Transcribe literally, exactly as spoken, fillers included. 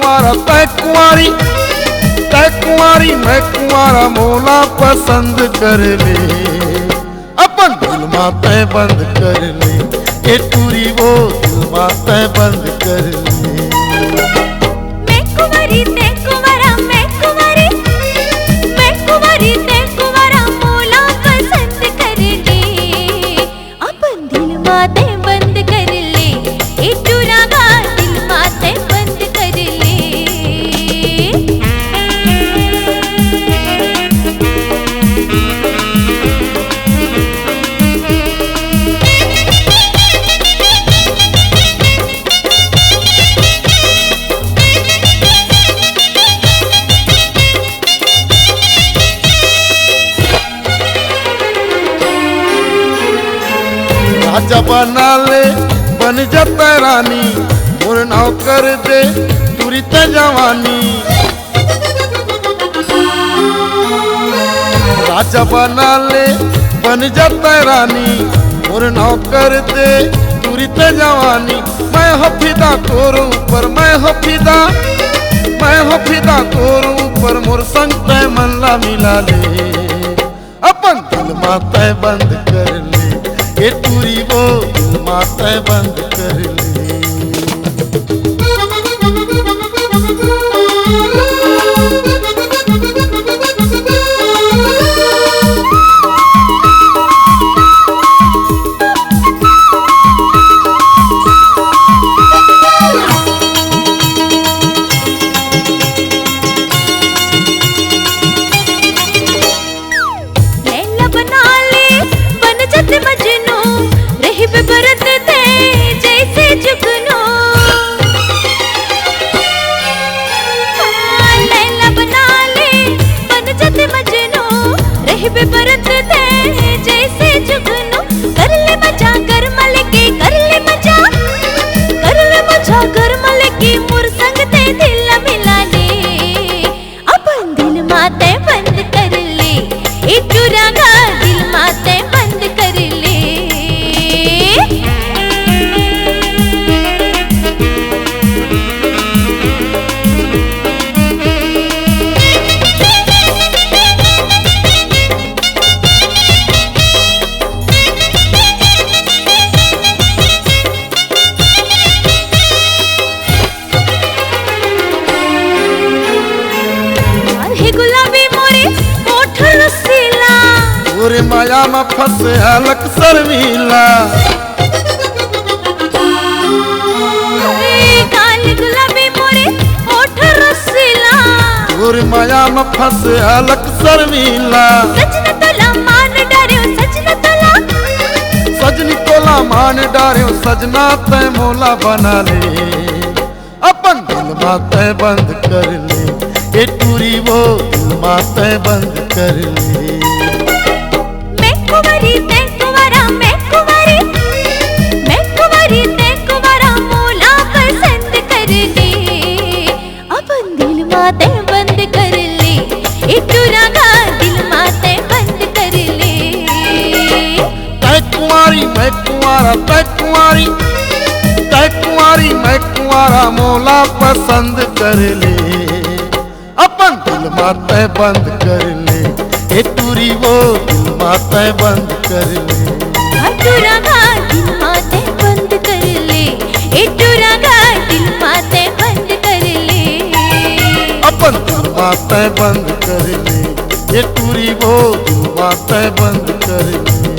कुंवारा तै कुंवारी, तै कुंवारी मैं कुंवारा, मोला पसंद कर ले। अपन दिल मा तै बंद कर ले, ए टूरी वो दिल मा तै बंद कर ले। मैं कुंवारी, तै कुंवारा, मैं कुंवारी, मैं कुंवारी, तै कुंवारा, मोला पसंद कर ले। अपन दिल मा तै बंद कर ले, ए टूरा गा दिल मा तै बंद कर ले। राजा बना ले, बन जा तै रानी, मोर नाव कर दे टूरी तै जवानी। राजा बना ले, बन जा तै रानी, मोर नाव कर दे टूरी तै जवानी। मैं हो फिदा तोर ऊपर, मैं हो फिदा, मैं हो फिदा तोर ऊपर, मोर संग तै मन ला मिला ले। अपन दिल मा तै बंद कर ले, ए टूरी वो दिल मा तै बंद कर ले। लैला बना ले, बन जा तै मजनू, रहिबे बरत तै जैसे जुगनू। हाँ, लैला बना ले, बन जा तै मजनू, रहिबे बरत तै जैसे जुगनू। कर ले मजा गरमा लेके, कर ले मजा, कर ले मजा गरमा लेके, मोर संग तै दिल मिला ले। अपन दिल मा तै बंद कर ले, ए टूरा गा दिल मा तै बंद कर ले। हे गुलाबी मोरे ओठ रसीला। तोरे माया मा फंसे हलक शर्मीला। ए काल गुलाबी मोरे ओठ रसीला। तोरे माया मा फंसे हलक शर्मीला। सजना तोला मान डारेव, सजना तोला। सजनी तोला मान डारेव, सजना तै मोला बना ले। अपन दिल मा तै बंद कर ले, ए टूरी वो दिल मा तै बंद कर ले। मैं कुंवारी, तै कुंवारा, मैं कुंवारी, मैं कुंवारी, तै कुंवारा, मोला पसंद कर ले। अपन दिल मा तै बंद कर ले, ए टूरा गा दिल मा तै बंद कर ले। तै कुंवारी, मैं कुंवारा, तै कुंवारी, तै कुंवारी, मैं कुंवारा, मोला पसंद कर ले। अपन दिल मा तै बंद कर ले, ए टूरी वो दिल मा तै बंद कर ले। हाँ, टूरा गा दिल मा तै बंद कर ले, ए टूरा गा दिल मा तै बंद कर ले। अपन दिल मा तै बंद कर ले, ए टूरी वो दिल मा तै बंद कर ले।